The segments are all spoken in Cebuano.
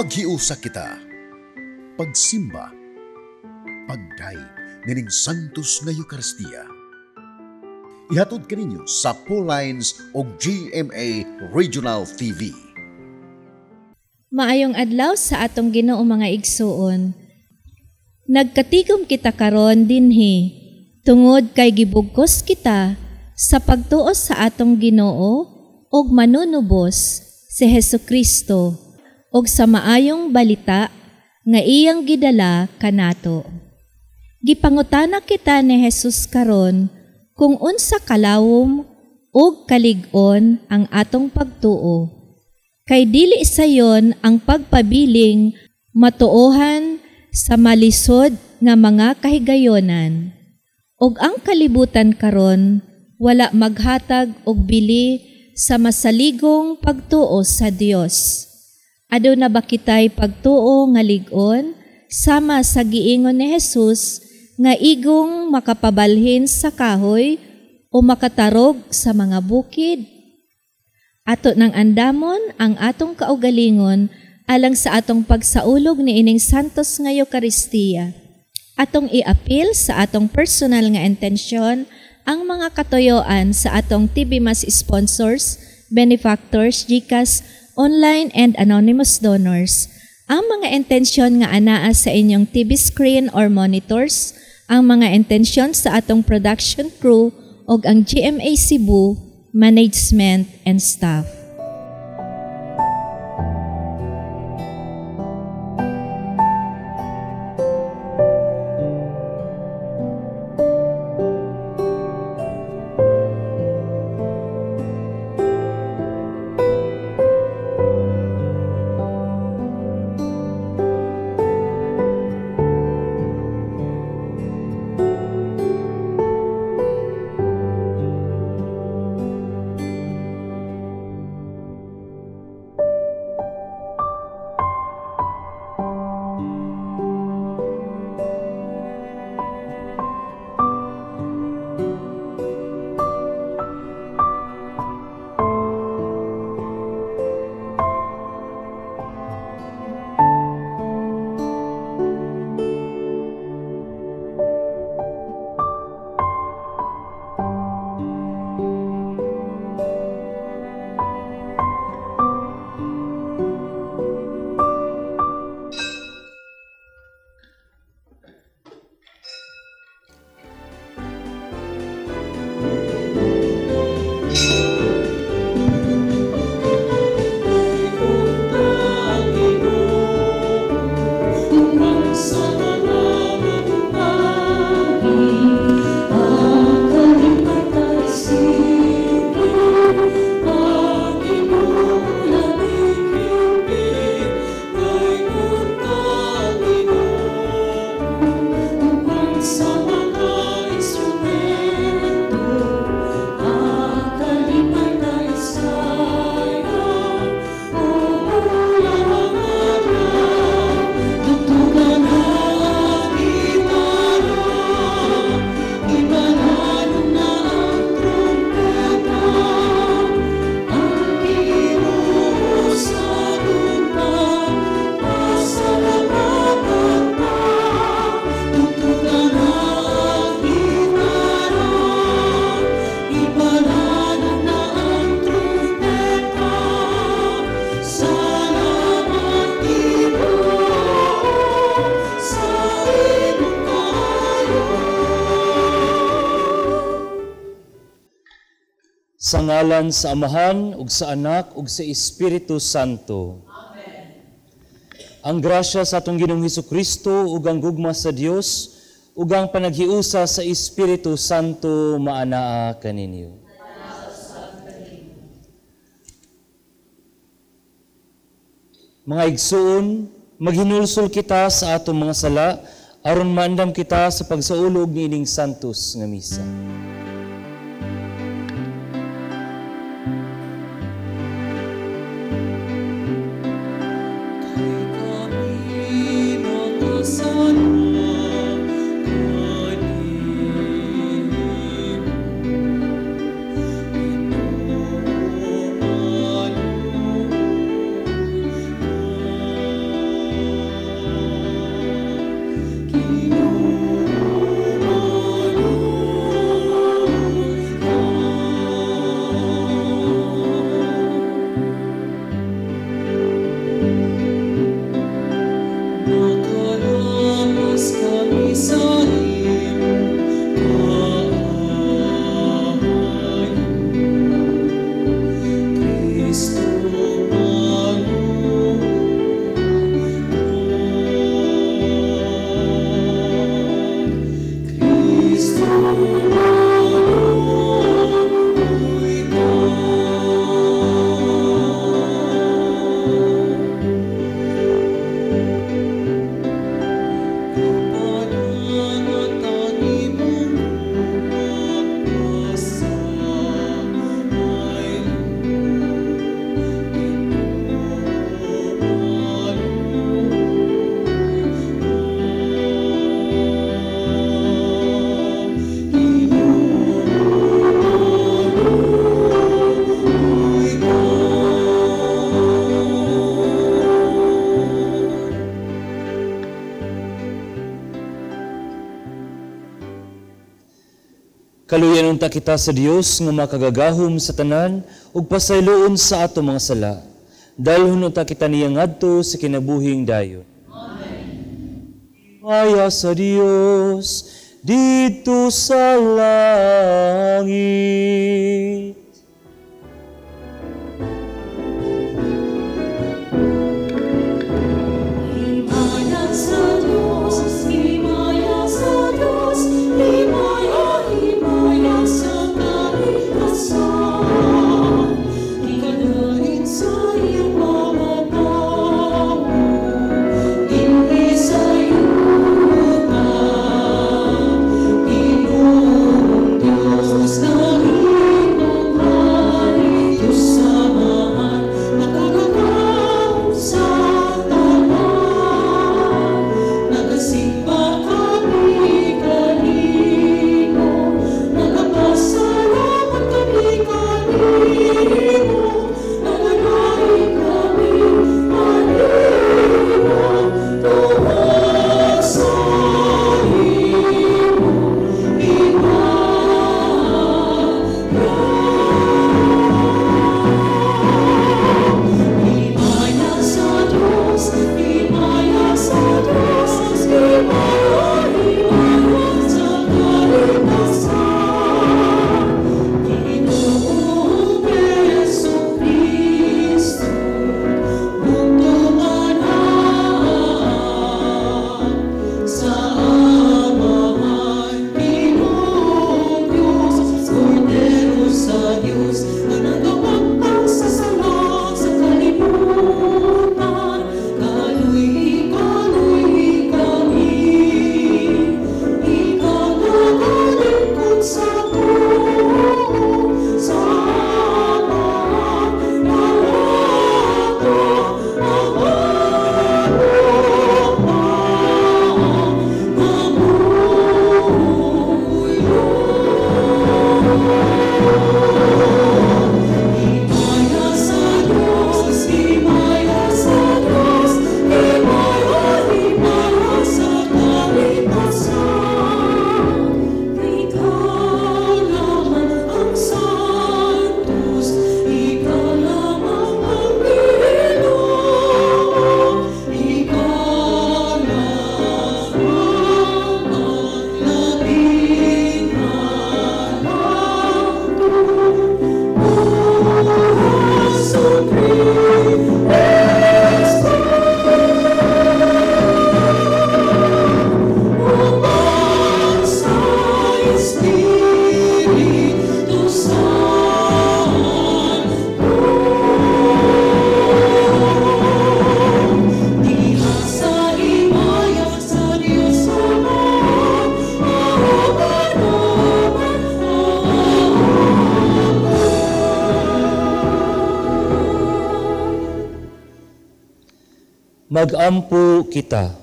Maghiusa kita. Pagsimba, pagdayeg nining Santos nga Eucharistia. Ihatod kaninyo sa Paulines o GMA Regional TV. Maayong adlaw sa atong Ginoo, mga igsuon. Nagkatigom kita karon dinhi tungod kay gibugkos kita sa pagtuo sa atong Ginoo ug manunubos si Hesukristo ug sa maayong balita nga iyang gidala kanato. Gipangutana kita ni Jesus karon kung unsa kalawom ug kalig-on ang atong pagtuo. Kay dili sayon ang pagpabiling matuohan sa malisod nga mga kahigayonan. Ug ang kalibutan karon wala maghatag og bili sa masaligong pagtuo sa Dios. Aduna ba kitay pagtuo nga lig-on sama sa giingon ni Jesus nga igong makapabalhin sa kahoy o makatarog sa mga bukid? Ato nang andamon ang atong kaugalingon alang sa atong pagsaulog ni ining Santos nga Eukaristiya. Atong iapil sa atong personal nga intensyon ang mga katuyoan sa atong TV Mass sponsors, benefactors, GCash, online and anonymous donors. Ang mga intensyon nga anaa sa inyong TV screen or monitors, ang mga intensyon sa atong production crew ug ang GMA Cebu management and staff. Sa ngalan sa Amahan, ug sa Anak, ug sa Espiritu Santo. Amen. Ang grasya sa atong Ginoong Hesukristo, ug ang gugma sa Dios, ug ang panaghiusa sa Espiritu Santo maanaa kaninyo. Mga igsuon, maghinulsol kita sa atong mga sala, aron maandam kita sa pagsaulog niining Santos nga misa. Kaluyan unta kita sa Dios nga makagagahom sa tanan ug pasayloon sa ato mga sala. Dalhon unta kita niya ngadto sa kinabuhing dayon. Amen. Himaya sa Dios didto sa langit. Himaya sa Dios, himaya sa Dios, himaya, himaya sa kaligtasan. Ikanain sa iyang mga tao, dinhi sa yuta. Ginoong Diyos, nahimong hari, Diyos Amahan, makagagahom sa tanan. Nagasimba kami kanimo, nagapasalamat kami kanimo, naganaig kami kanimo, tungod sa imong himaya. Himaya sa Diyos, himaya sa Diyos, himaya, himaya sa kaligtasan. Ginoong Jesu Cristo, bugtong Anak, sa Amahan, Ginoong Diyos, Kordero sa Diyos, nga nagawagtang sa sala sa kalibutan. Kaluy-i, kaluy-i kami, ikaw nagalingkod sa tuo, sa Amahan, nawato ang among pangamuyo. Himaya sa Diyos, himaya sa Diyos, himaya, himaya sa kaligtasan. Ikaw lamang ang Santos, ikaw lamang ang Ginoo, ikaw lamang ang labing Jesu Cristo, uban sa Espiritu Santo. Diha sa himaya sa Diyos Amahan, Amen, Amen, Amen. Magampo kita.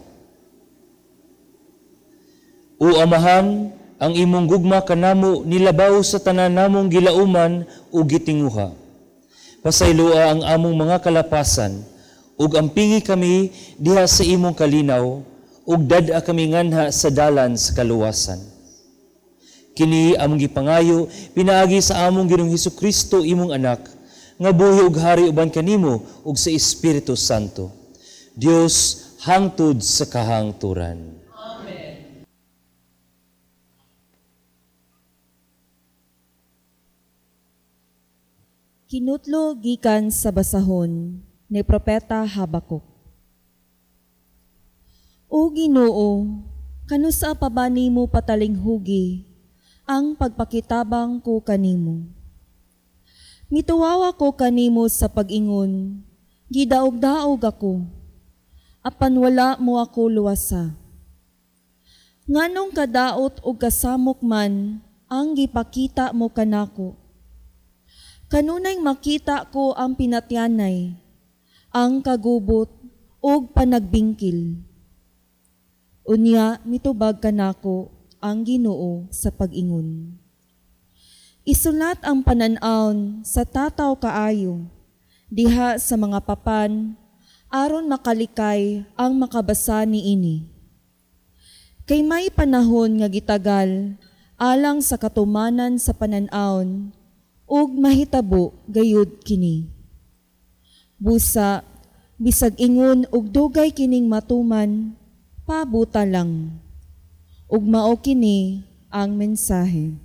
O Amahan, ang imong gugma kanamo nilabaw sa tanan namong gilauman ug gitinguha. Pasayloa ang among mga kalapasan ug ampingi kami diha sa imong kalinaw ug dad-a kami nganha sa dalan sa kaluwasan. Kini among gipangayo pinaagi sa among Ginoong Hesukristo imong anak nga buhi ug hari uban kanimo ug sa Espiritu Santo. Dios hangtod sa kahangturan. Kinutlo gikan sa basahon ni Propeta Habakuk. O Ginoo, kanusa pa ba nimo patalinghugi ang pagpakitabang ko kanimo? Mituwawa ko kanimo sa pag-ingon, gidaog-daog ako, apan wala mo ako luwasa. Nganong kadaot og kasamok man ang gipakita mo kanako? Kanunay makita ko ang pinatyanay, ang kagubot ug panagbingkil. Unya mitubag kanako ang Ginoo sa pag-ingon. Isulat ang panan-awon sa tataw kaayo, diha sa mga papan, aron makalikay ang makabasa niini. Kay may panahon nga gitagal alang sa katumanan sa panan-awon ug mahitabo gayud kini. Busa bisag ingon og dugay kining matuman, pabuta lang. Ug mao kini ang mensahe.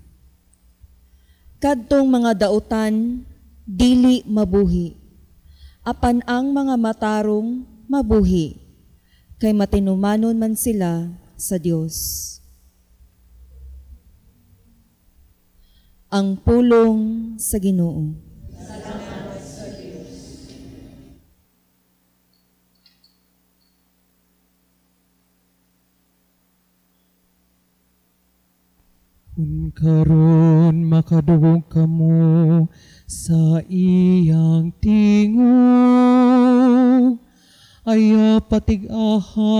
Kadtong mga dautan dili mabuhi, apan ang mga matarong mabuhi, kay matinumanon man sila sa Dios. Ang pulong sa Ginoo. Salamat sa Dios. Kun karon makadungog kamo sa iyang tingog, ayaw patig-aha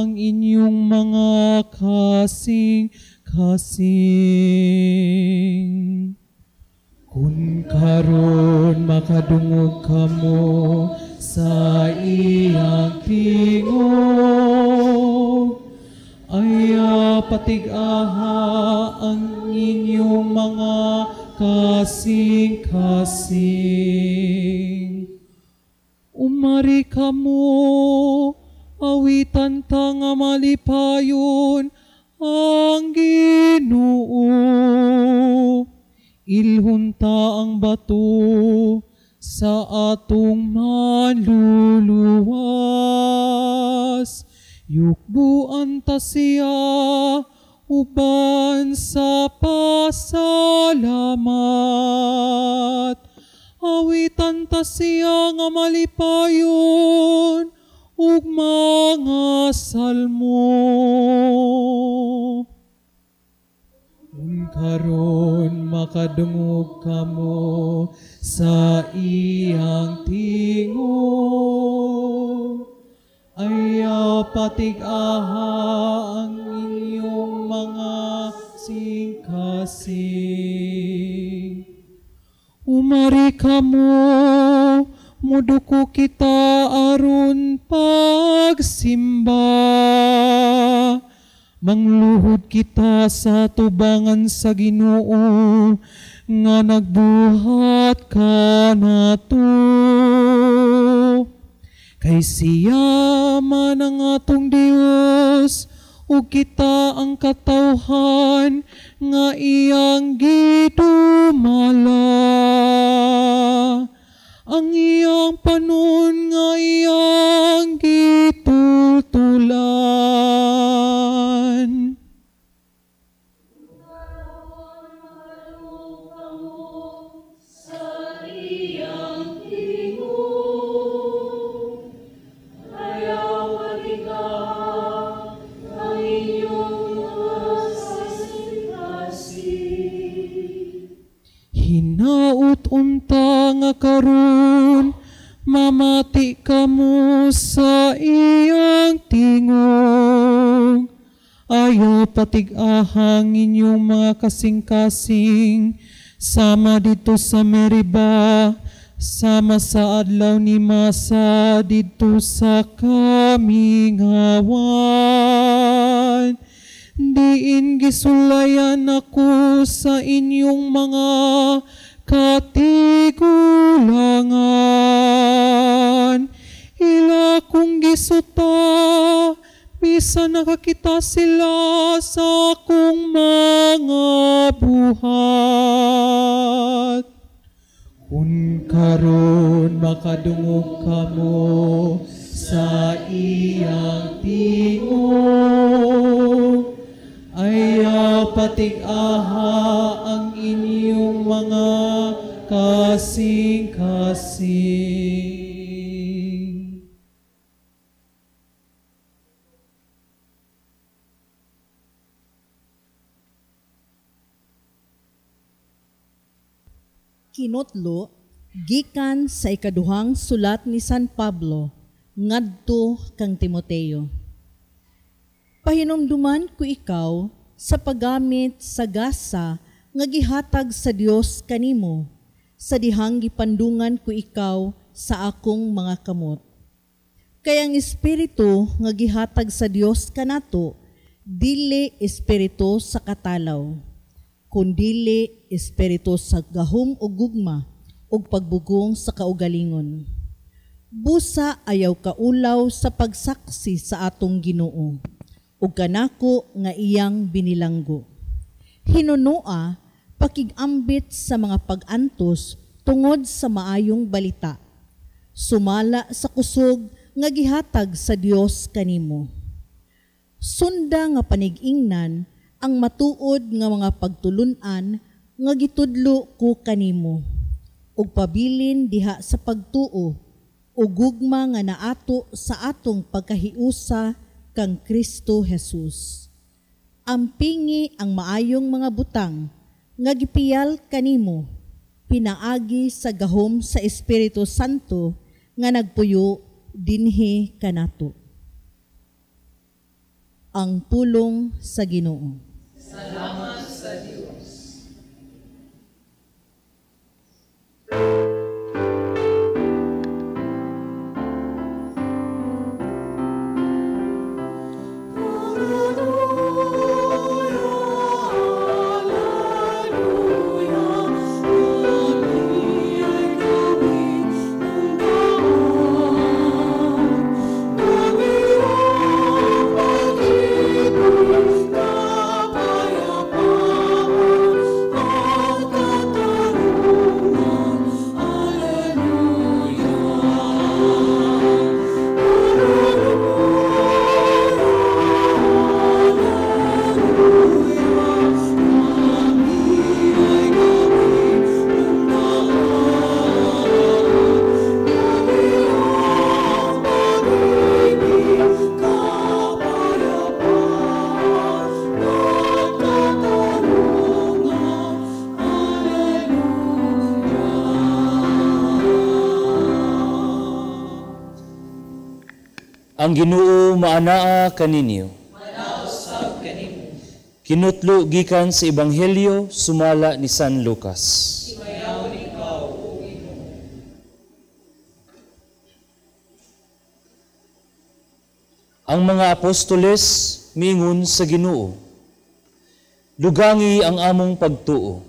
ang inyong mga kasing-kasing. Kun karon makadungog kamo sa iyang tingog, ayaw patig-aha ang inyong mga kasing-kasing. Umari kamo, awitan ta nga malipayon ang Ginoo. Ilhon ta ang bato sa atong manluluwas. Yukbuan ta siya uban sa pasalamat. Awitan ta siya nga malipayon ug mga salmo. Kung karon makadungog kamo sa iyang tingog, ayaw patig-aha ang inyong mga singkasing. Umari kamo, muduko kita aron pagsimba. Mangluhod kita sa tubangan sa Ginoo nga nagbuhat kanato. Kay siya man ang atong Dios, ug kita ang katawhan nga iyang gidumala. Ang iyang panon nga iyang gitultulan. Hinaut unta nga karon mamati kamo sa iyang tingog. Ayaw patig-ahang inyong mga kasing-kasing, sama dito sa Meriba, sama sa adlaw ni Masa dito sa kamingawan. Diin gisulayan ako sa inyong mga katigulangan. Ila kong gisuta, bisan nakakita sila sa akong mga buhat. Kung karon makadungog kamo sa iyang tingog, ayaw patig-aha ang inyong mga kasing-kasing. Kinotlo, gikan sa ikaduhang sulat ni San Pablo ngadto kang Timoteo. Pahinumduman ko ikaw sa paggamit sa gasa nga gihatag sa Dios kanimo, sa dihang gipandungan ko ikaw sa akong mga kamot. Kay ang espiritu nga gihatag sa Dios kanato, dili espiritu sa katalaw. Kundili espiritu sa gahom ug gugma ug pagbugong sa kaugalingon. Busa ayaw kaulaw sa pagsaksi sa atong Ginoo ug kanako nga iyang binilanggo. Hinunoa pakigambit sa mga pag-antos tungod sa maayong balita. Sumala sa kusog nga gihatag sa Dios kanimo. Sunda nga panig-ingnan ang matuod nga mga pagtulun-an nga gitudlo ko kanimo ug pabilin diha sa pagtuo ug gugma nga naato sa atong pagkahiusa kang Kristo Jesus. Ampingi ang maayong mga butang nga gipiyal kanimo pinaagi sa gahom sa Espiritu Santo nga nagpuyo dinhi kanato. Ang pulong sa Ginoo. Salamat sa Dios. Ang Ginoo maanaa kaninyo. Manausab kanimo. Kinutlo gikan sa Ebanghelyo sumala ni San Lucas. Himayaon ikaw, o Ginoo. Ang mga apostoles miingon sa Ginoo, dugangi ang among pagtuo.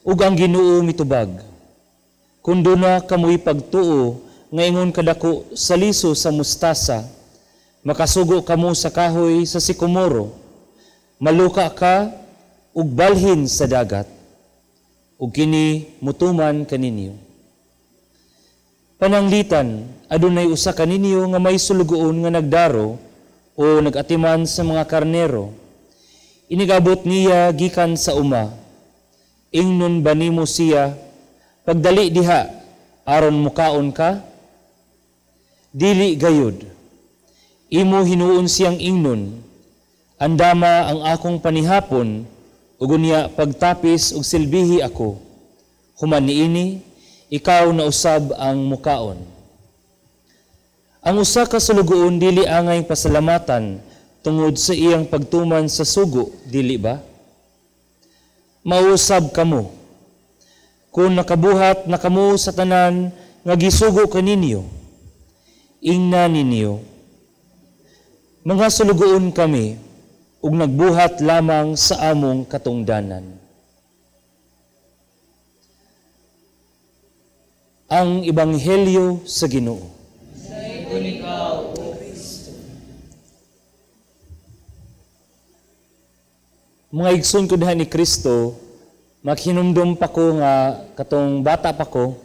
Ug ang Ginoo mitubag, kun duna kamoy pagtuo nga ingon kadako sa liso sa mustasa, makasugo kamo sa kahoy sa sikomoro, maluka ka ug balhin sa dagat, ug kini mutuman kaninyo. Pananglitan, adunay usa kaninyo nga may sulugoon nga nagdaro o nagatiman sa mga karnero. Inigabot niya gikan sa uma. Ingnon ba nimo siya, pagdali diha, aron mukaon ka? Dili gayud. Imo hinuon siyang ingnon, andama ang akong panihapon, ug unya pagtapis ug silbihi ako. Human niini, ikaw na usab ang mukaon. Ang usa ka sulugoon dili angay pasalamatan tungod sa iyang pagtuman sa sugo, dili ba? Mausab kamo. Kung nakabuhat na kamo sa tanan nga gisugo kaninyo, ingna ninyo, mga sulugoon kami ug nagbuhat lamang sa among katungdanan. Ang Ebanghelyo sa Ginoo. Dayon ikaw, O Kristo. Mga igsoon ko diha ni Kristo, maghinumdum pa ko nga katong bata pa ko,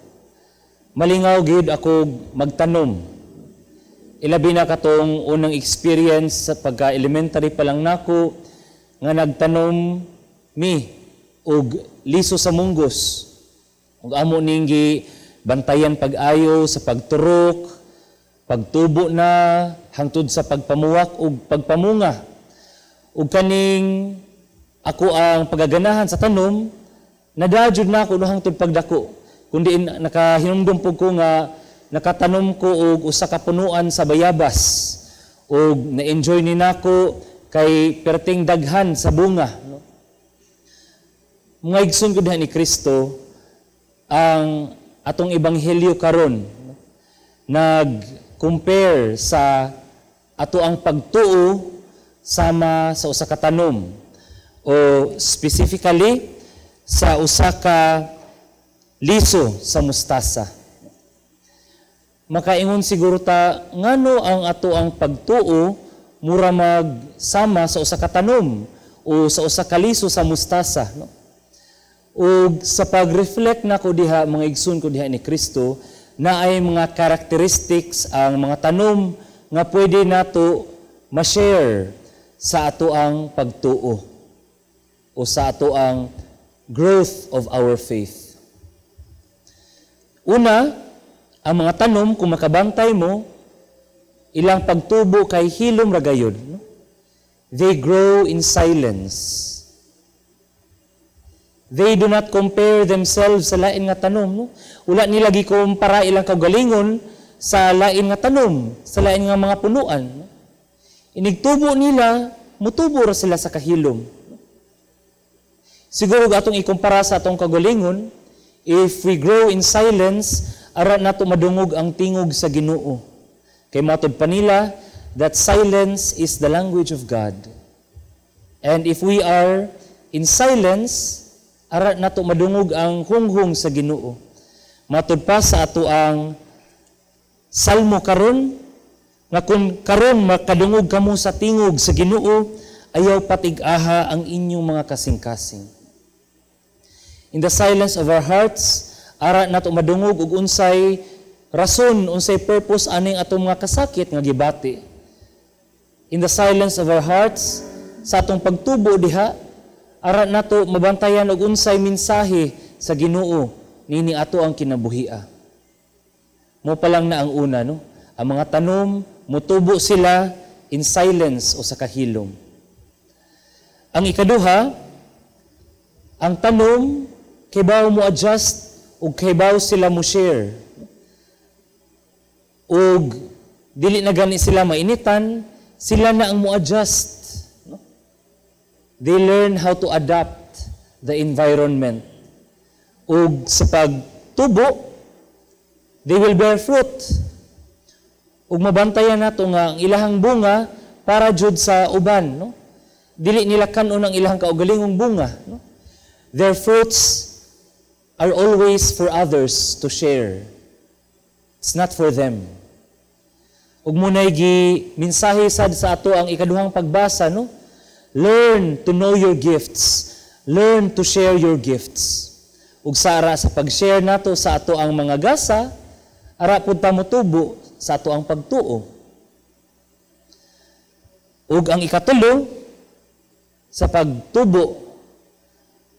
malingaw gyud ako magtanom. Ilabi na katong unang experience sa pagka-elementary pa lang nako nga nagtanom mi og liso sa munggos. Ug amo ning bantayan pag-ayo sa pagturok, pagtubo na hangtod sa pagpamuwak ug pagpamunga. Ug kaning ako ang pagaganahan sa tanom, nadajud na ako hangtod pagdako. Kundi nakahinumdum pug ko nga nakatanom ko og usa ka punuan sa bayabas ug na-enjoy ni nako kay perting daghan sa bunga. Mga igsoon ko diha ni Kristo, ang atong ebanghelyo karon nag-compare sa ato ang pagtuo sama sa usa ka tanom. O specifically sa usa ka liso sa mustasa. Makaingon siguro ta, ngano ang ato ang pagtuo mura magsama sa usa ka tanom o sa usa ka liso sa mustasa, no? Ug sa pag-reflect nako diha, mga igsoon ko diha ni Kristo, naay mga characteristics ang mga tanom nga pwede nato ma-share sa ato ang pagtuo o sa ato ang growth of our faith. Una, ang mga tanom, kung makabantay mo, ilang pagtubo kay hilom ra gayod, no? They grow in silence. They do not compare themselves sa lain nga tanom. No? Wala nila gikumpara ilang kaugalingon sa lain nga tanom, sa lain nga mga punuan. No? Inigtubo nila, mutubo ra sila sa kahilom. Siguro atong ikumpara sa atong kaugalingon, if we grow in silence, ara nato madungog ang tingog sa Ginoo. Kay matod pa nila that silence is the language of God. And if we are in silence, ara nato madungog ang hunghong sa Ginoo. Matud pa sa ato ang salmo karon nga kung karon makadungog kamo sa tingog sa Ginoo, ayaw patig-aha ang inyong mga kasing-kasing. In the silence of our hearts, ara nato madungog og unsay rason, unsay purpose aning atong mga kasakit nga gibati. In the silence of our hearts, sa atong pagtubo diha, ara nato mabantayan og unsay mensahe sa Ginoo nini ato ang kinabuhia. Mo pa lang na ang una, no? Ang mga tanom, mutubo sila in silence o sa kahilom. Ang ikaduha, ang tanom kaybaw mo adjust ug kaybaw sila mo share. Ug dili na gani sila mainitan, sila na ang mo adjust. No? They learn how to adapt the environment. Ug sa pagtubo, they will bear fruit. Ug mabantayan nato nga ang ilahang bunga para jud sa uban, no? Dili nila kan-on ang ilahang kaugalingong bunga, no? Their fruits are always for others to share. It's not for them. Ug munay gi mensahe sad sa ato ang ikaduhang pagbasa, no? Learn to know your gifts. Learn to share your gifts. Ug sa ara sa pag-share nato sa ato ang mga gasa, ara pud ta motubo sa ato ang pagtuo. Ug ang ikatulo sa pagtubo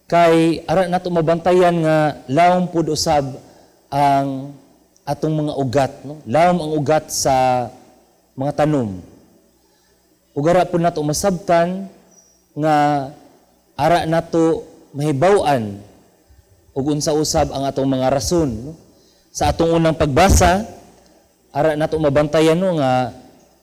kay ara nato mabantayan nga lawom pud usab ang atong mga ugat, no? Lawom ang ugat sa mga tanom. Ug ara pud nato masabtan nga ara nato mahibaw-an ug unsa usab ang atong mga rason, no? Sa atong unang pagbasa, ara nato mabantayan, no, nga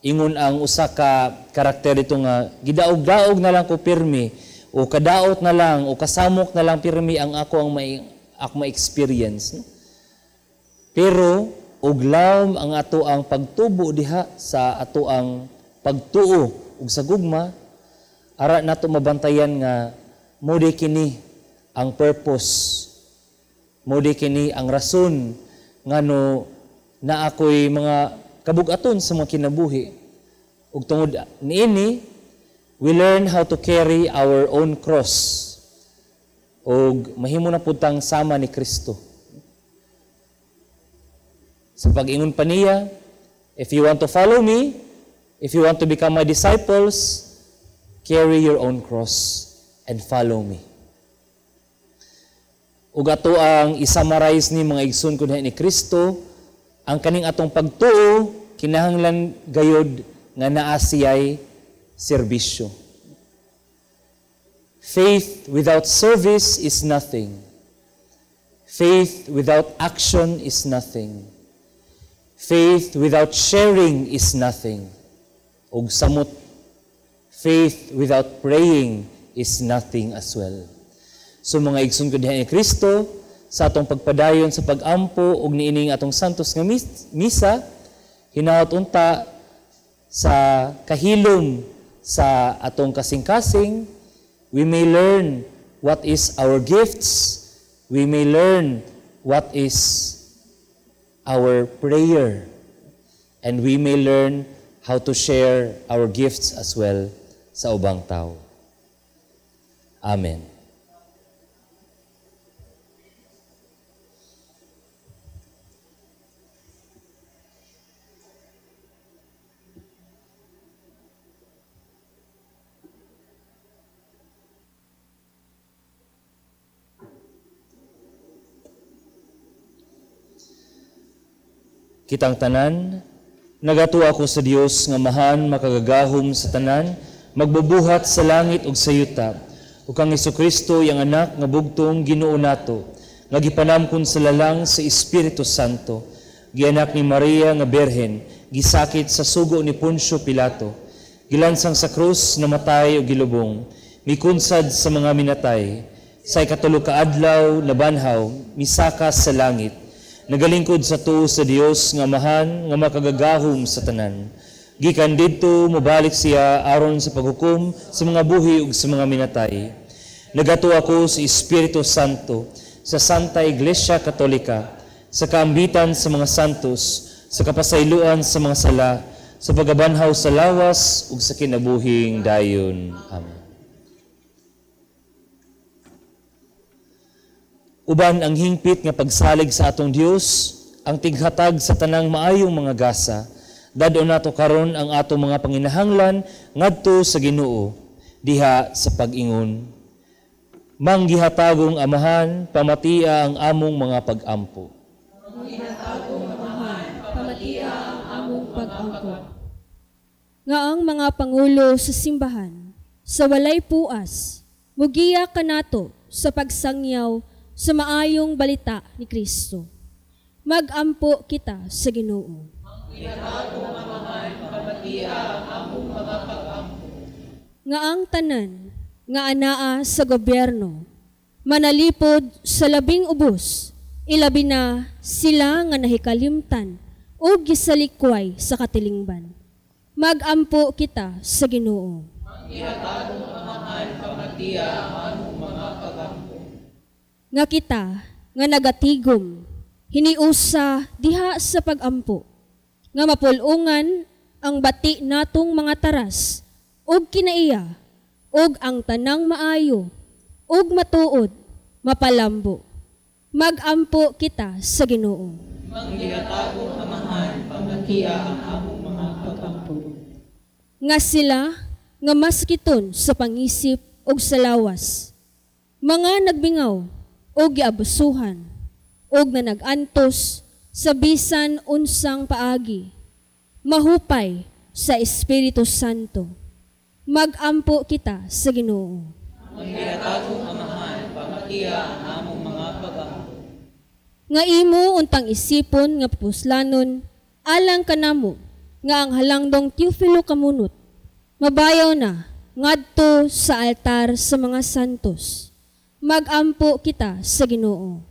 ingon ang usa ka karakter dito nga gidaog-daog na lang ko pirmi o kadaot na lang o kasamok na lang pirmi ang ako ang may ako ma-experience, no? Pero og lawom ang ato ang pagtubo diha sa ato ang pagtuo ug sa gugma, ara nato mabantayan nga mo di kini ang purpose, mo di kini ang rason ngano na ako'y mga kabugaton sa mga kinabuhi. Ug tungod niini, we learn how to carry our own cross. Ug mahimo na pud tang sama ni Kristo. Sa pag-ingon pa niya, "If you want to follow me, if you want to become my disciples, carry your own cross and follow me." Ug ato ang i-summarize ni, mga igsoon ko ni Kristo, ang kaning atong pagtuo kinahanglan gayod nga naa siya'y serbisyo. Faith without service is nothing. Faith without action is nothing. Faith without sharing is nothing. Ug samot, faith without praying is nothing as well. So mga igsoon ko diha ni Kristo, sa atong pagpadayon sa pag-ampo og niining atong santos nga misa, hinaot unta sa kahilom sa atong kasing-kasing, we We may learn what is our gifts. We may learn what is our prayer. And we may learn how to share our gifts as well sa ubang tao. Amen. Kitang tanan, nagatuo ako sa Dios nga mahan makagagahom sa tanan, magbubuhat sa langit ug sa yuta, ug kang Hesukristo iyang anak nga bugtong Ginoo nato, nga gipanamkon sa lalang sa Espiritu Santo, gianak ni Maria nga birhen, gisakit sa sugo ni Poncio Pilato, gilansang sa krus, namatay ug gilubong, mikunsad sa mga minatay, sa ikatulo ka adlaw nabanhaw, misakas sa langit, nagalingkod sa tuo sa Dios nga Amahan nga makagagahom sa tanan. Gikan didto mobalik siya aron sa paghukom sa mga buhi ug sa mga minatay. Nagatuo ako sa Espiritu Santo, sa Santa Iglesia Katolika, sa kaambitan sa mga santos, sa kapasayloan sa mga sala, sa pagabanhaw sa lawas ug sa kinabuhing dayon. Amen. Uban ang hingpit nga pagsalig sa atong Dios, ang tighatag sa tanang maayong mga gasa, dad-on nato karon ang atong mga panginahanglan ngadto sa Ginoo diha sa pag-ingon. Manggihatagong Amahan, pamatia ang among mga pag-ampo. Manggihatagong Amahan, pamatia ang among pag-ampo. Nga ang mga pangulo sa simbahan, sa walay puas, mugiya kanato sa pagsangyaw sa maayong balita ni Kristo. Magampo kita sa Ginoo. Manggihatagong Amahan, pamatia ang among mga pag-ampo. Nga ang tanan nga anaa sa gobyerno, manalipod sa labing ubos, ilabi na sila nga nahikalimtan o gisalikway sa katilingban. Magampo kita sa Ginoo. Manggihatagong Amahan, pamatia ang among mga pag-ampo. Nga kita nga nagatigom, hiniusa diha sa pagampo, nga mapulungan ang bati natong mga taras, ug kinaiya, ug ang tanang maayo, ug matuod, mapalambo. Magampo kita sa Ginoo. Manggihatagong Amahan, pamatia ang among mga pagampo. Nga sila nga maskiton sa pangisip ug sa lawas, mga nagbingaw og giabusuhan, og nanagantos sa bisan unsang paagi, mahupay sa Espiritu Santo. Magampo kita sa Ginoo. Manggihatagong Amahan, pamatia ang among mga pag-ampo. Nga imo untang isipon nga puslanon, alang kanamo nga ang halangdong Teofilo kamunot, mabayaw na ngadto sa altar sa mga santos. Magampo kita sa Ginoo.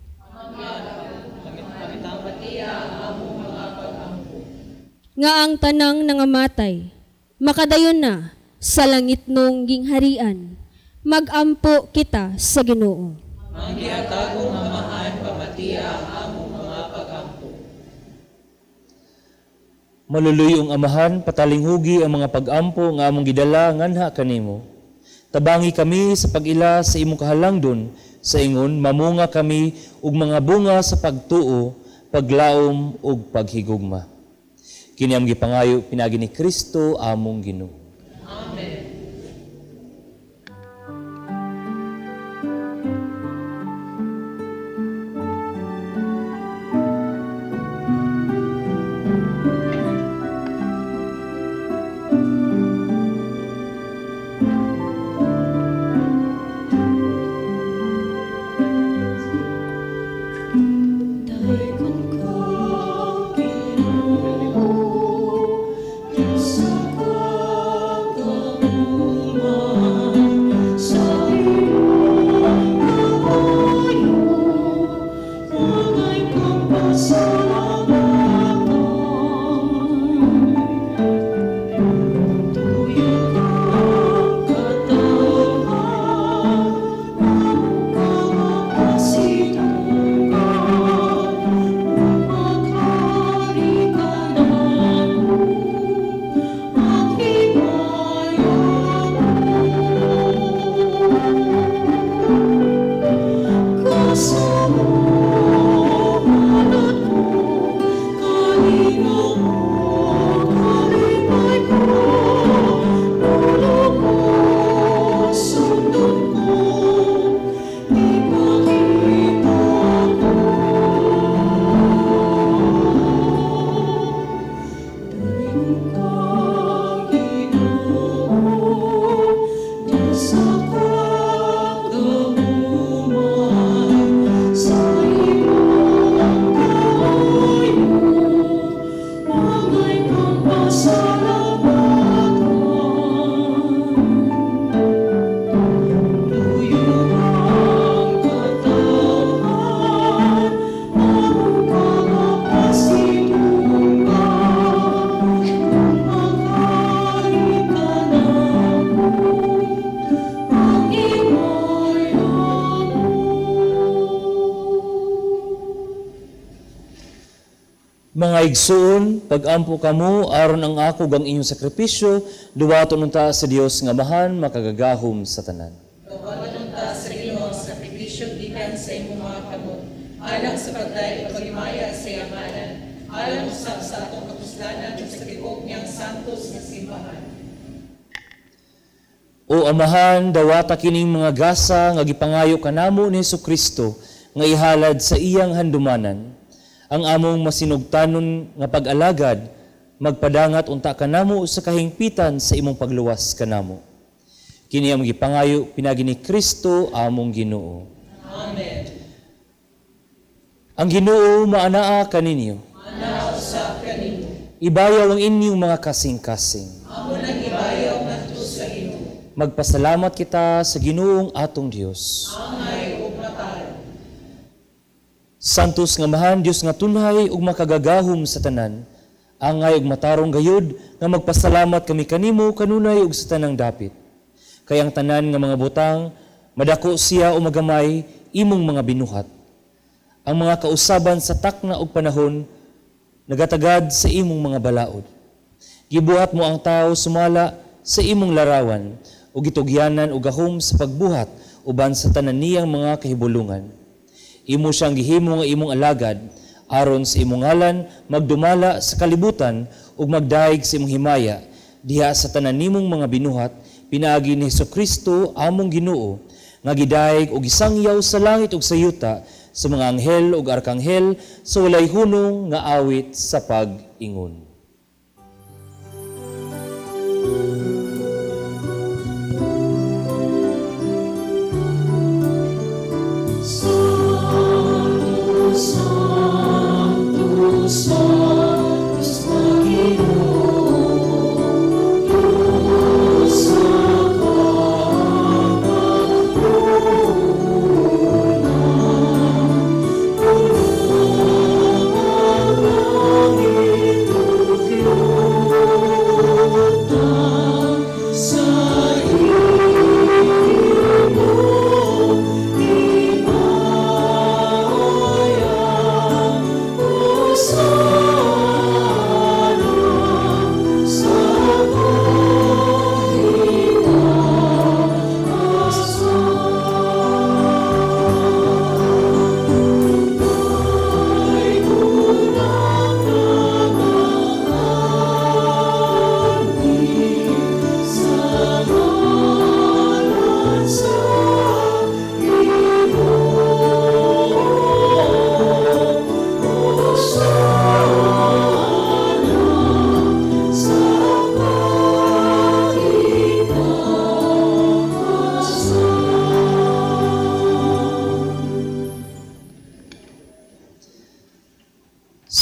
Nga ang tanang nangamatay, makadayon na sa langitnong gingharian. Magampo kita sa Ginoo. Manggihatagong Amahan, pamatia ang among mga pag-ampo. Maluluyong Amahan, patalinghugi ang mga pag-ampo nga among gidala nganha kanimo. Tabangi kami sa pag-ila sa imong kahalangdon, sa ingon mamunga kami og mga bunga sa pagtuo, paglaom ug paghigugma. Kini ang gipangayo pinaagi ni Kristo among Ginoo. Amen. Daygon ka, Ginoo, sa Mga igsoon, pag-ampo kamo aron ang ako gang inyong sakripisyo, duwaton unta sa Dios nga Amahan makagagahom sa tanan. Duwaton unta sa Ginoo ang sakripisyo gikan sa imong mga kamot, alang sa pagdayeg ug paghimaya sa iyang ngalan, alang usab sa atong kapuslanan ug sa tibuok niyang santos nga simbahan. O Amahan, dawata kining mga gasa nga gipangayo kanamo ni Hesukristo nga ihalad sa iyang handumanan. Ang among masinugtanon nga pag-alagad, magpadangat unta kanamo sa kahingpitan sa imong pagluwas kanamo. Kini ang gipangayo pinaagi ni Kristo among Ginoo. Amen. Ang Ginoo maanaa kaninyo. Maanaa usab kanimo. Ibayaw ang inyong mga kasing-kasing. Amo nang ibayaw ngadto sa Ginoo. Magpasalamat kita sa Ginoong atong Dios. Angay ug matarong. Santos nga Amahan, Dios nga tunhay ug makagagahom sa tanan, angay ug matarong gayud nga magpasalamat kami kanimo kanunay ug sa tanang dapit. Kay ang tanan nga mga butang madako siya o magamay imong mga binuhat. Ang mga kausaban sa takna ug panahon nagatagad sa imong mga balaod. Gibuhat mo ang tao sumala sa imong larawan ug gitugyanan og gahom sa pagbuhat uban sa tanan niyang mga kahibulungan. Imo siyang gihimo nga imong alagad, aron sa imong ngalan magdumala sa kalibutan ug magdayeg sa imong himaya diha sa tanan nimong mga binuhat, pinaagi ni Hesukristo among Ginoo, nga gidayeg og gisangyaw sa langit ug sa yuta sa mga anghel ug arkanghel sa walay hunong nga awit sa pag-ingon. Sanctus, Sanctus, Ginoo, Dios sa kagapunan, puno ang langit ug yuta sa imong himaya. Hosana sa kahitasan. Ay unang nagaanhi sa ngalan sa Ginoo. Hosana sa kahitasan.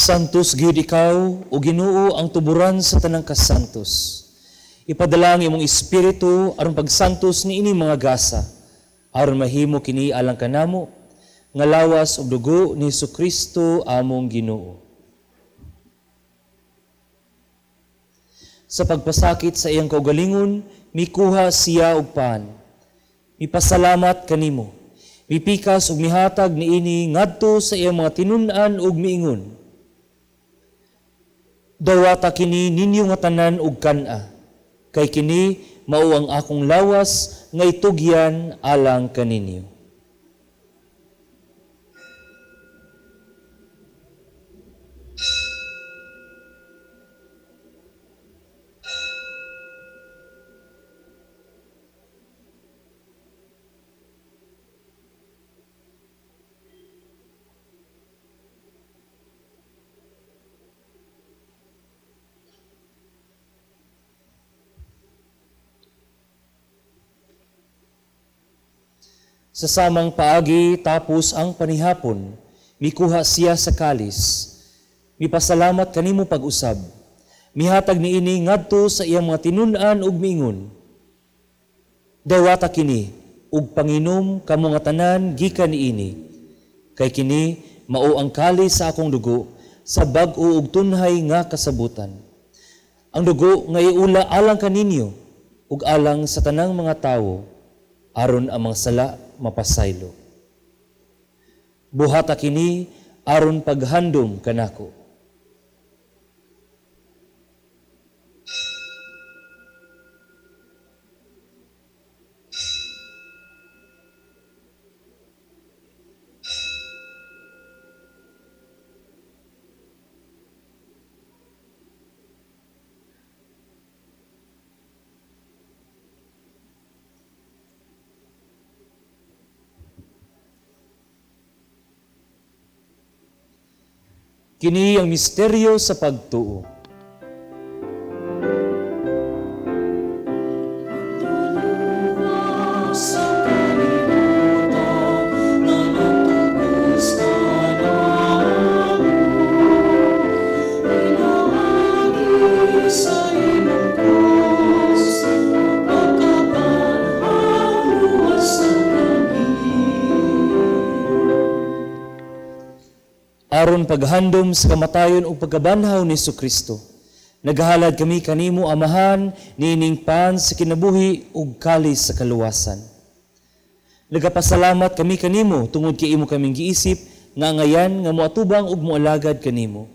Santos gyud ikaw, o Ginoo, ang tuburan sa tanang kasantos. Ipadala ang imong espiritu aron pagsantos niini mga gasa, aron mahimo kini alang kanamo nga lawas ug dugo ni Hesukristo among Ginoo. Sa pagpasakit sa iyang kaugalingon, mikuha siya og pan. Mipasalamat kanimo. Mipikas ug mihatag niini ngadto sa iyang mga tinun-an ug miingon. Dawata kini ninyo nga tanan ug kan-a, kay kini mao ang akong lawas nga itugyan alang kaninyo. Sa samang paagi tapos ang panihapon, mikuha siya sa kalis. Mipasalamat kanimo pag-usab. Mihatag niini ngadto sa iyang mga tinun-an ug miingon. Dawata kini ug panginom kamo nga tanan gikan niini. Kay kini mao ang kalis sa akong dugo sa bag-o ug tunhay nga kasabutan. Ang dugo nga iula alang kaninyo ug alang sa tanang mga tawo, aron ang mga sala mapasaylo. Buhata kini aron paghandom kanako. Kini ang misteryo sa pagtuo. Aron paghandom sa kamatayon ug pagkabanhaw ni Jesucristo, naghalad kami kanimo, Amahan, niining pan sa kinabuhi ug kalis sa kaluwasan. Nagapasalamat kami kanimo tungod kay imo kaming giisip nga angayan nga moatubang ug moalagad kanimo.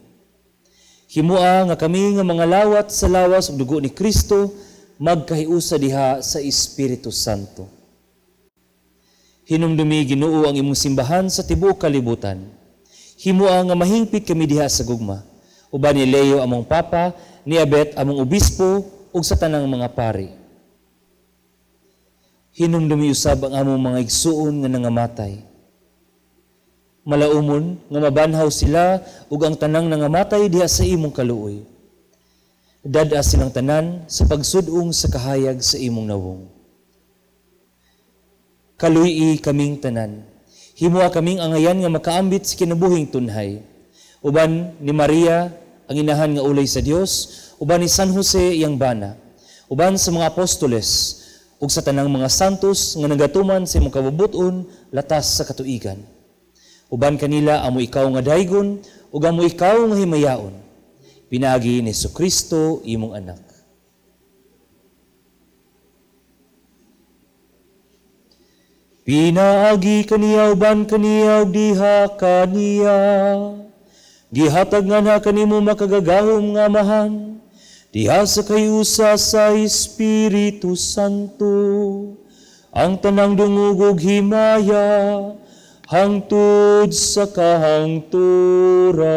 Himua nga kami nga mga lawat sa lawas ug dugo ni Kristo magkahiusa diha sa Espiritu Santo. Hinumdumi, Ginoo, ang imong simbahan sa tibuok kalibutan. Himua nga mahingpit kami diha sa gugma. Uban ni Leo among Papa, ni Abet among Obispo, ug sa tanang mga pari. Hinumdumi usab ang among mga igsuon nga nangamatay. Malaumon nga mabanhaw sila ug ang tanang nangamatay diha sa imong kaluoy. Dad-a silang tanan sa pagsud-ong sa kahayag sa imong nawong. Kaluy-i kaming tanan. Himua kaming angayan nga makaambit sa kinabuhing tunhay. Uban ni Maria, ang inahan nga ulay sa Dios, uban ni San Jose iyang bana, uban sa mga apostoles, ug sa tanang mga santos nga nagatuman sa imong kabubut-on latas sa katuigan. Uban kanila amo ikaw nga daygon, ug amo ikaw nga himayaon. Pinaagi ni Jesucristo imong anak. Pinaagi kaniya uban kaniya ug diha kaniya, gihatag nga na kanimo makagagahom nga Amahan, diha sa kayusa sa Espiritu Santo, ang tanang dungog ug himaya hangtod sa kahangturan.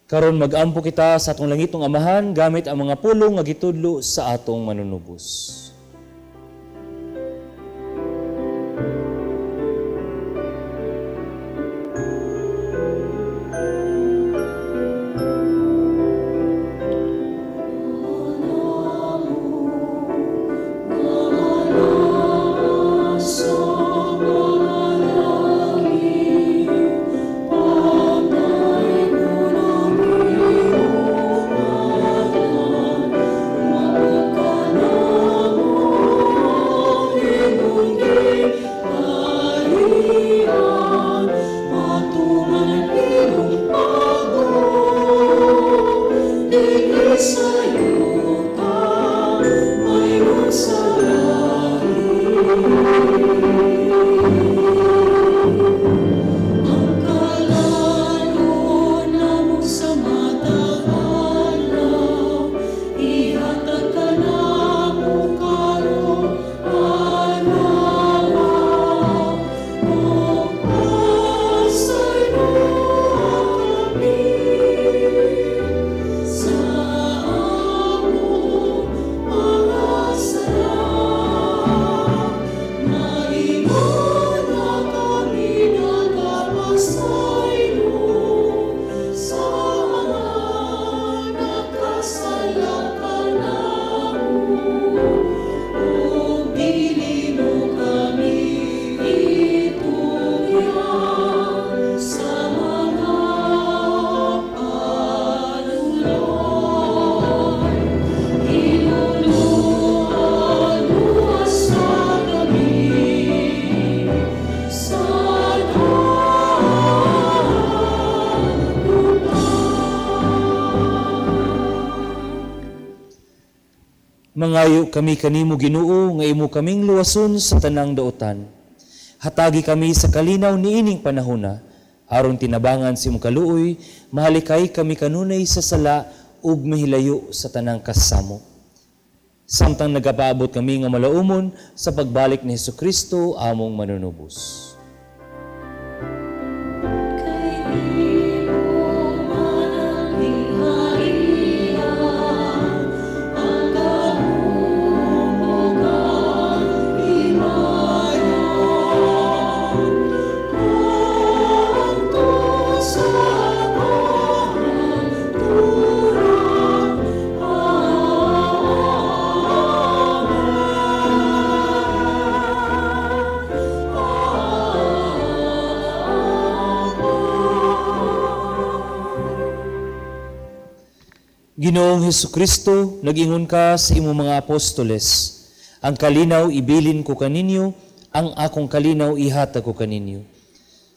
Karon mag-ampo kita sa atong langitong Amahan gamit ang mga pulong nga gitudlo sa atong manunubos. Mangayo kami kanimo, Ginoo, nga imo kaming luwason sa tanang daotan. Hatagi kami sa kalinaw niining panahona, aron tinabangan sa imong kaluoy, mahalikay kami kanunay sa sala ug mahilayo sa tanang kasamo. Samtang nagapaabot kami nga malaumon sa pagbalik ni Hesukristo among manunubos. Ginoong Hesukristo, nag-ingon ka sa imong mga apostoles, ang kalinaw ibilin ko kaninyo, ang akong kalinaw ihatag ko kaninyo.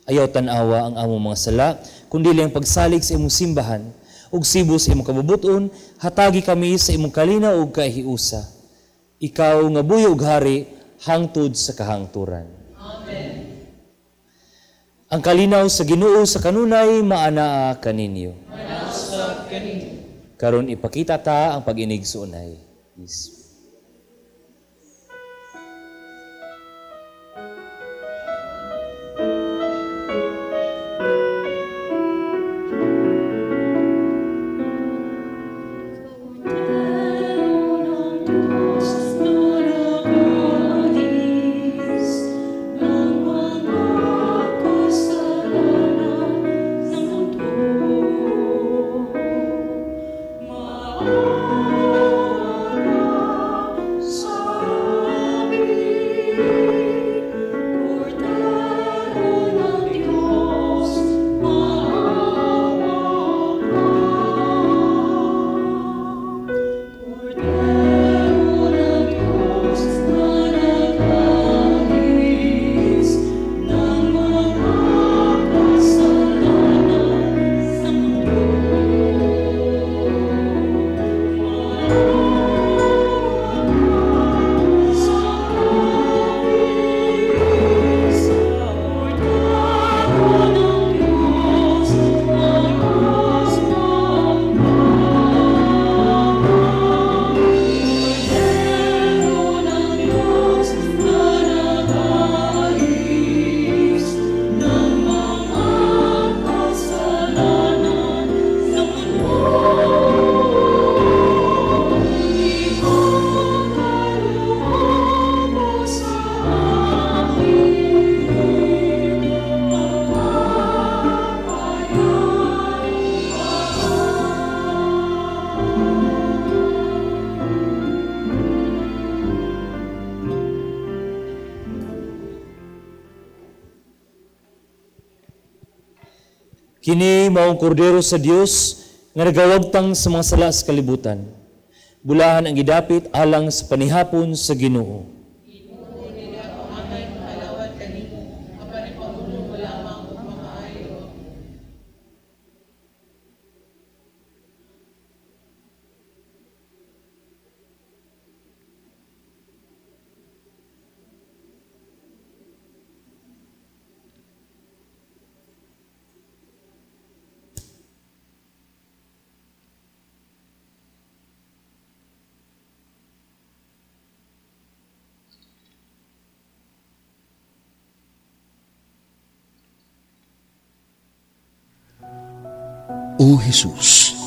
Ayaw tan-awa ang among mga sala, kundi ang pagsalig sa imong simbahan, ug sibo sa imong kabubuton, hatagi kami sa imong kalinaw ug kahiusa. Ikaw nga buhi ug hari, hangtod sa kahangturan. Amen. Ang kalinaw sa Ginoo sa kanunay maanaa kaninyo. Manausab kaninyo. Karon ipakita ta ang pag-inig suunay. Peace. Kini maong kordero sa Dios nga nagawagtang sa mga sala sa kalibutan. Bulahan ang gidapit alang sa panihapon sa Ginoo. O Jesus,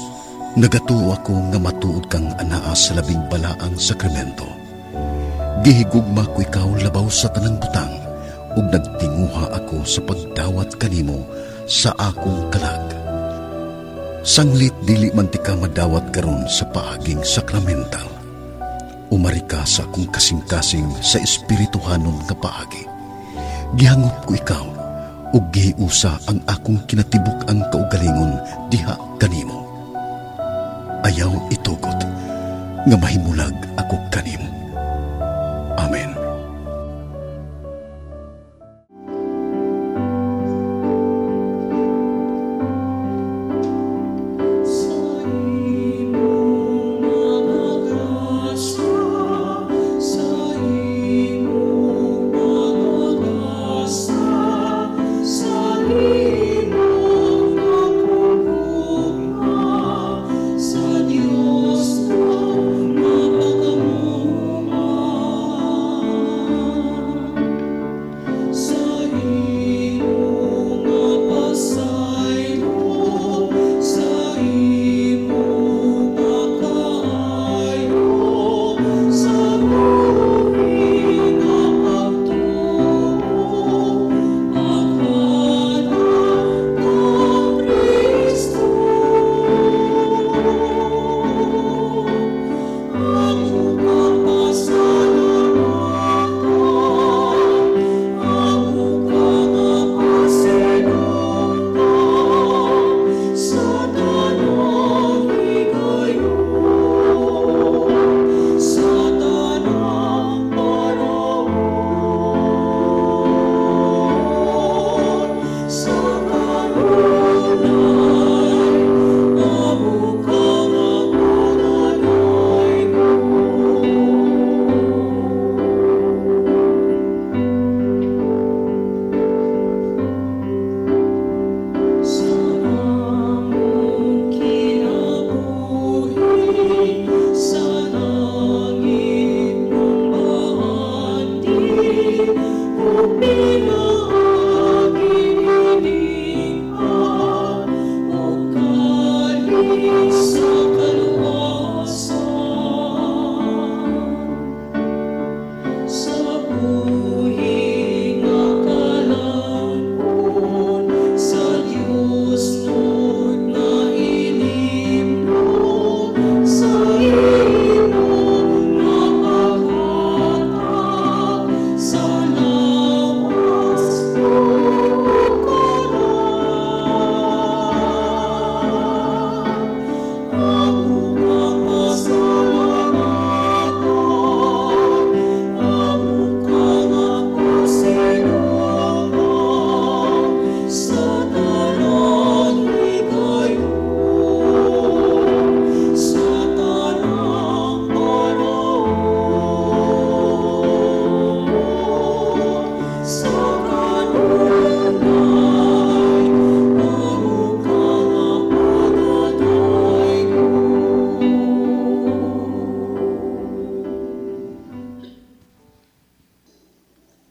nagatuo ako nga matuod kang anaa sa labing balaang sakramento. Gihigugma ko ikaw labaw sa tanang butang, ug nagtinguha ako sa pagdawat kanimo sa akong kalag. Sanglit dili man ti ka madawat karon sa paaging sakramental. Umari ka sa akong kasing-kasing sa espirituhanon nga paagi. Gihangop ko ikaw, ug gihiusa ang akong kinatibuk ang kaugalingon diha kanimo. Ayaw itugot nga mahimulag ako kanimo. Amen. Sa Diyos na mapakamulo.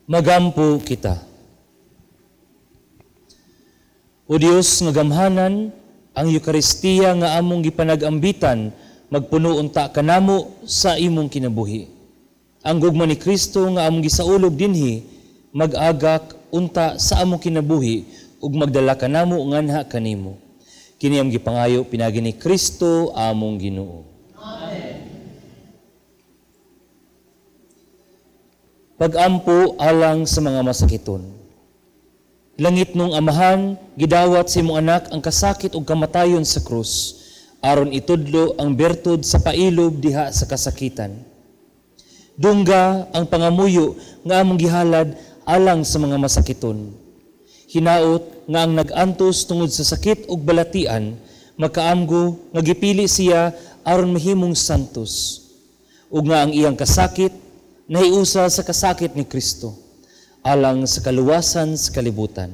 Magampo kita. O Dios nga gamhanan, ang Eukaristiya nga among gipanag-ambitan magpuno unta kanamo sa imong kinabuhi. Ang gugma ni Kristo nga among gisaulog dinhi mag-agak unta sa among kinabuhi ug magdala kanamo nganha kanimo. Kini ang gipangayo pinaagi ni Kristo among Ginoo. Amen. Pag-ampo alang sa mga masakiton. Langit nung Amahan, gidawat sa imong anak ang kasakit ug kamatayon sa krus, aron itudlo ang bertud sa pailob diha sa kasakitan. Dungga ang pangamuyo nga among gihalad alang sa mga masakiton. Hinaot nga ang nag-antos tungod sa sakit ug balatian, makaamgo nga gipili siya aron mahimong santos, ug nga ang iyang kasakit nahiusa sa kasakit ni Kristo, alang sa kaluwasan sa kalibutan.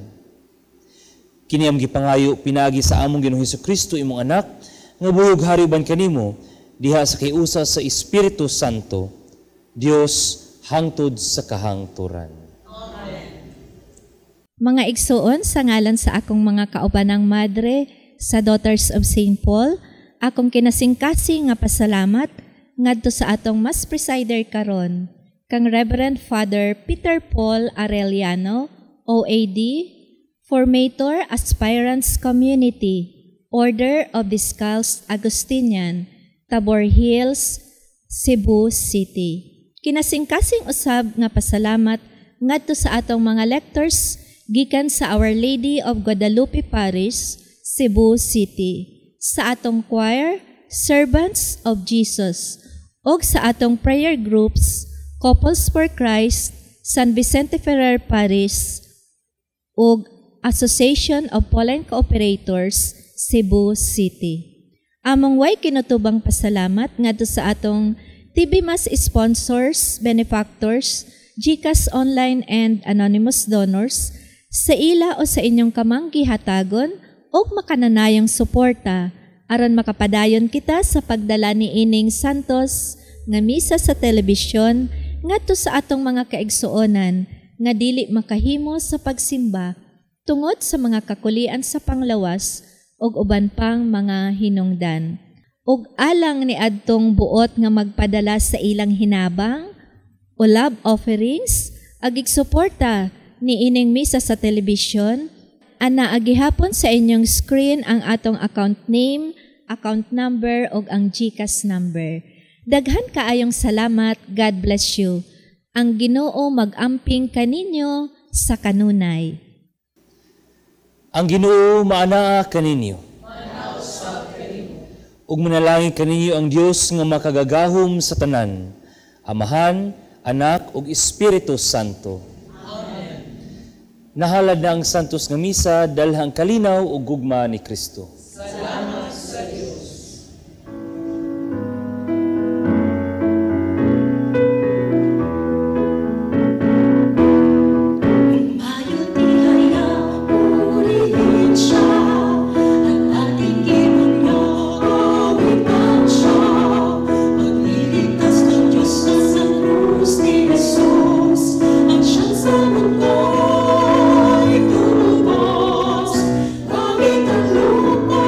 Kini ang gipangayo pinaagi sa among Ginoong Hesukristo imong anak, nga buhog hari uban kanimo diha sa kayusa sa Espiritu Santo, Dios hangtod sa kahangturan. Amen. Mga igsoon, sa ngalan sa akong mga kaubanang madre sa Daughters of St. Paul, akong kinasingkasing nga pasalamat ngadto sa atong mas presider karon, kang Reverend Father Peter Paul Arellano, OAD, Formator Aspirants Community, Order of the Discalced Augustinian, Tabor Hills, Cebu City. Kinasingkasing usab nga pasalamat ngadto sa atong mga lectors gikan sa Our Lady of Guadalupe Parish, Cebu City, sa atong choir, Servants of Jesus, ug sa atong prayer groups, Couples for Christ, San Vicente Ferrer Parish, ug Association of Pauline Cooperators, Cebu City. Among way kinutubang pasalamat ngadto sa atong TV Mass sponsors, benefactors, GCash Online and anonymous donors sa ila o sa inyong kamang gihatagon ug makananayang suporta aron makapadayon kita sa pagdala ni ining Santos nga misa sa telebisyon ngadto sa atong mga kaigsuonan nga dili makahimo sa pagsimba tungod sa mga kakulian sa panglawas ug uban pang mga hinungdan. Ug alang ni adtong buot nga magpadala sa ilang hinabang o love offerings agig suporta ni ining misa sa telebisyon, ana agihapon sa inyong screen ang atong account name, account number ug ang GCash number. Daghan kaayong salamat. God bless you. Ang Ginoo mag-amping kaninyo sa kanunay. Ang Ginoo maanaa kaninyo. Ug manalangin kaninyo ang Dios nga makagagahom sa tanan, Amahan, Anak ug Espiritu Santo. Amen. Nahalad na ang Santos nga Misa dalhang kalinaw ug gugma ni Kristo. Salamat sa Dios. Sa mundo'y tumubos, langit at lupa.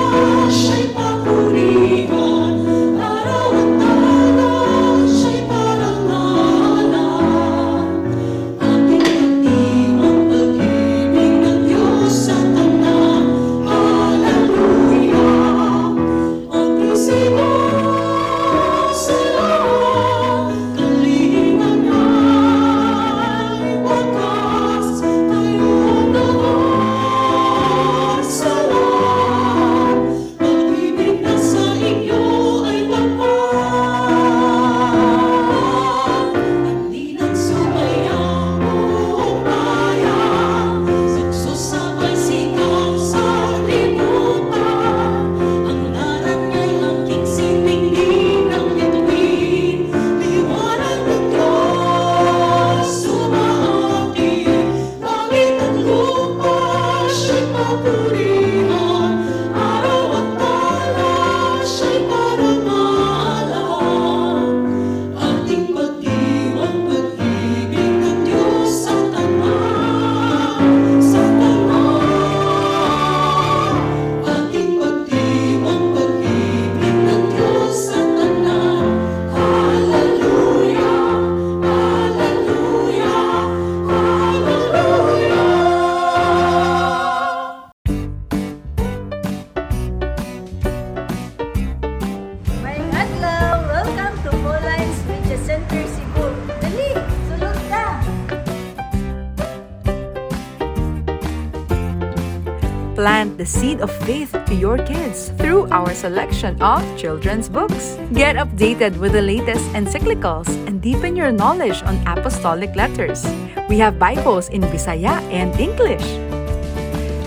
Plant the seed of faith to your kids through our selection of children's books. Get updated with the latest encyclicals and deepen your knowledge on apostolic letters. We have Bibles in Bisaya and English.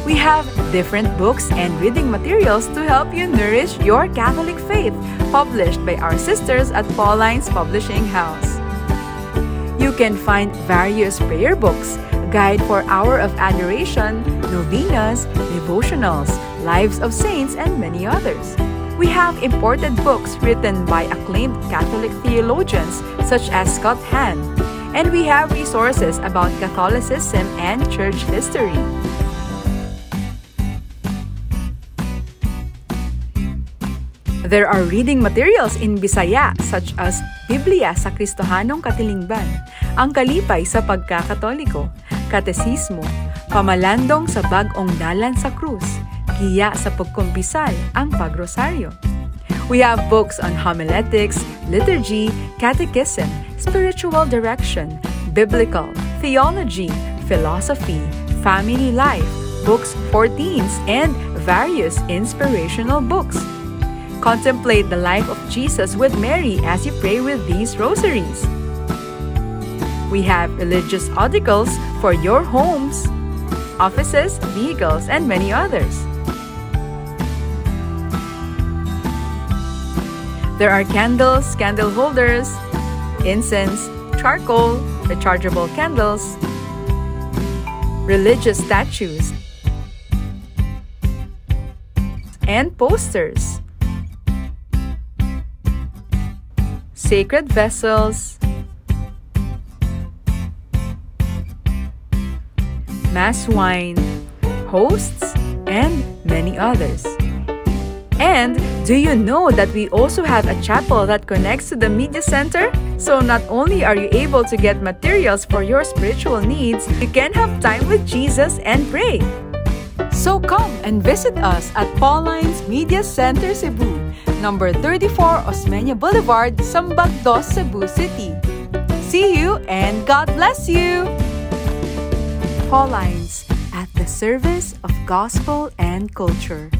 We have different books and reading materials to help you nourish your Catholic faith, published by our sisters at Paulines Publishing House. You can find various prayer books, guide for Hour of Adoration, novenas, devotionals, lives of saints, and many others. We have imported books written by acclaimed Catholic theologians such as Scott Hahn, and we have resources about Catholicism and church history. There are reading materials in Bisaya such as Biblia sa Kristohanong Katilingban, Ang Kalipay sa Pagkakatoliko, Katesismo, Pamalandong sa Bag-ong Dalan sa Krus, Giya sa Pagkumpisal, Ang Pagrosaryo. We have books on homiletics, liturgy, catechism, spiritual direction, biblical, theology, philosophy, family life, books for teens, and various inspirational books. Contemplate the life of Jesus with Mary as you pray with these rosaries. We have religious articles for your homes, offices, vehicles, and many others. There are candles, candle holders, incense, charcoal, rechargeable candles, religious statues, and posters. Sacred vessels, mass wine, hosts, and many others. And do you know that we also have a chapel that connects to the media center? So not only are you able to get materials for your spiritual needs, you can have time with Jesus and pray. So come and visit us at Paulines Media Center Cebu, number 34 Osmeña Boulevard, Sambag Dos, Cebu City. See you and God bless you! Paulines, at the service of gospel and culture.